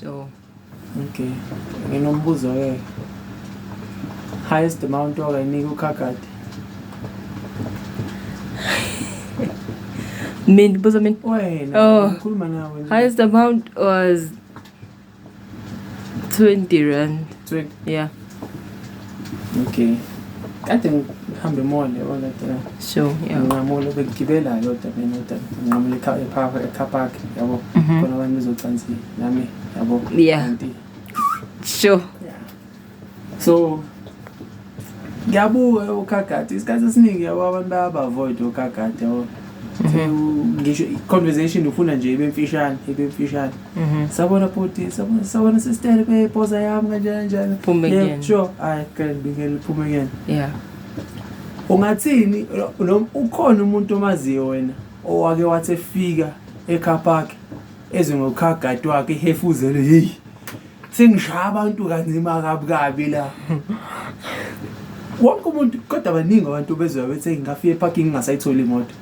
Sure. Okay. Nginombuzo ke. Highest amount owayinika ukhagadi. Mina, buza mina. Wena Oh. ngikhuluma nawe nje. Highest amount was 20 rand. 20. Yeah. Okay. Kade ngihambe emall yabo kade. Sure, yeah. Nginqamula bengigibela yodwa mina kodwa nginqamula ecar park yabo. Khona abantu bezocansi nami yabo. Yeah. Kanti Sure. Yeah. So ngiyabuka ukhagadi isikhathi esiningi yabo abantu bayaba-avoid ukhagadi yabo. Ngisho i-conversation ufuna nje ibe mfishane ibe mfishane. Sabona bhuti, sabona sabona sister bebhoza yami kanjani kanjani. Phume Yeah, kuyena. sure. Hayi, ke ngibingele phume kuyena. Yeah. Ungathini noma ukhona umuntu omaziyo wena owake wathi efika ecar park ezwe ngokhagadi wakhe ehefuzele hey sengishaya abantu kanzima kabi kabi la. Wonke umuntu kodwa baningi abantu bezwa bethi ngingafika eparking ngingasayitholi imoto.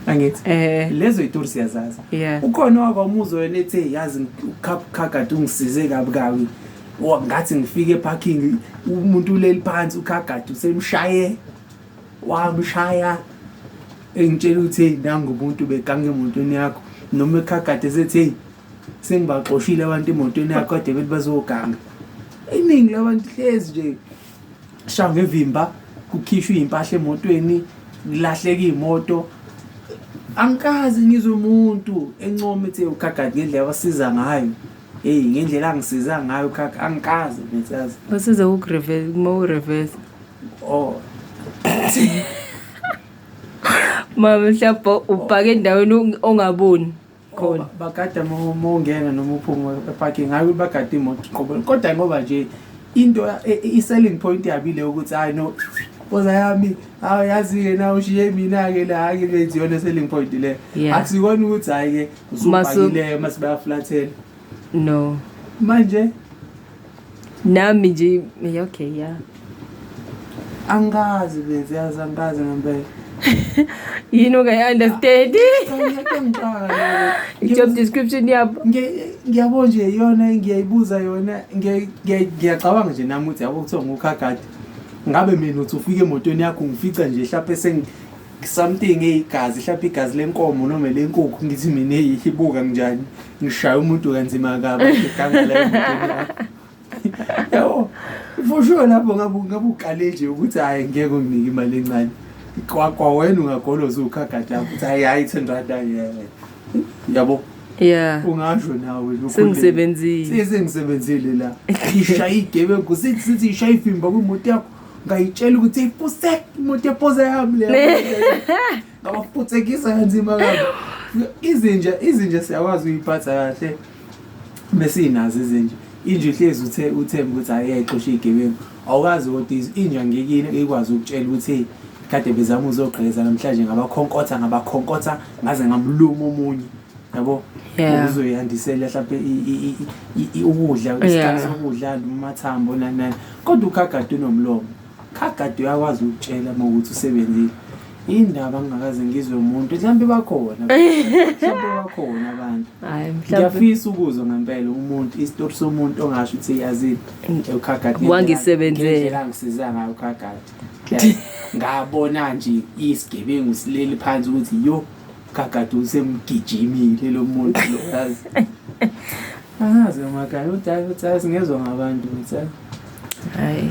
Angithi lezo yitori siyazazi. Yeah. Ukhona owakwamuzwa wena ethi yazi ukhagadi ungisize kabi kabi. Ngathi ngifike eparking umuntu uleli phansi ukhagadi usemshaye wamshaya engitshela ukuthi hey nangu umuntu begange emotweni yakho noma ekhagadi esethi hey sengibaxoshile abantu emotweni yakho kade bethi bazoganga. Iningi labantu hlezi nje shaya ngevimba kukhishwe iy'mpahla emotweni kulahleka iy'moto. Angikaze ngizwe umuntu encoma ethi ukhagadi ngendlela abasiza ngayo. Hey ngendlela angisiza ngayo ukhagadi angikaze bethazi. Basiza uku-reverse, uma u-reverse. Oh. Mama mhlawumbe ubhake endaweni ongaboni khona. Bagada uma ungena noma uphuma eparking hayi ukuthi bagade imoto qobo kodwa ngoba nje into i-selling point yabile ukuthi hayi no boza yami hayi yazi-ke na ushiye mina-ke la hhayi bethi iyona selling point le. Yeah. Akusikona ukuthi hhayi-ke usubhakileyo mase bayaflathela. No. Manje nami nje okay yeah. Angikazi benzi yazi angikazi ngempela. Yini ungayi-understand? I-job description yabo. Ngiyabona nje yona ngiyayibuza yona ngiyacabanga nje nami ukuthi yabo kuthiwa ngukhagadi. Ngabe mina uthi ufike emotweni yakho ngifica nje hlampe something eyigazi hlampe igazi lenkomo noma lenkukhu ngithi mina eyibuka njani ngishaya umuntu kanzima kabi eganga la emotweni yakho. Yabo for sure lapho ngabe uqale nje ukuthi hayi ngeke unginike imali encane. Kwa wena ungagoloza ukhagadi lapho uthi hayi hayi 10 rand hayi. Yabo. Yeah. Ungasho nawe lokho. Sengisebenzile. Sengisebenzile la. Ishaya igebengu sithi ishaya ifimba kwimoto yakho. Ngayitshela ukuthi ipuse imoto yepoza yami le. Ngabaputsekisa kanzima kabi. Izinja siyakwazi ukuyiphatha kahle. Besinazo izinja. Inja ihlezi uthemba ukuthi hayi iyayixosha igebengu. Awukazi kodwa inja ngekini ikwazi ukutshela ukuthi kade bezama uzogqekeza namhlanje ngabakhonkotha ngaze ngamluma omunye. Yabo? Yeah. Uzoyandisela mhlawumbe ukudla, isikhathi sokudla noma amathambo nani nani. Kodwa ukhagadi unomlomo. Khagadi uyakwazi ukutshela uma ukuthi usebenzile. Indaba ngingakaze ngizwe umuntu mhlawumbe bakhona. Mhlawumbe bakhona abantu. Hayi mhlawumbe. Ngiyafisa ukuzwa ngempela umuntu isitori somuntu ongasho ukuthi yazini ukhagadi. Wangisebenzela. Ngendlela angisiza ngayo ukhagadi. Ngabona nje isigebengu sileli phansi ukuthi yo khagadi usemgijimile lo muntu lo yazi. Angazi emakhaya uthi hayi singezwa ngabantu ukuthi hayi.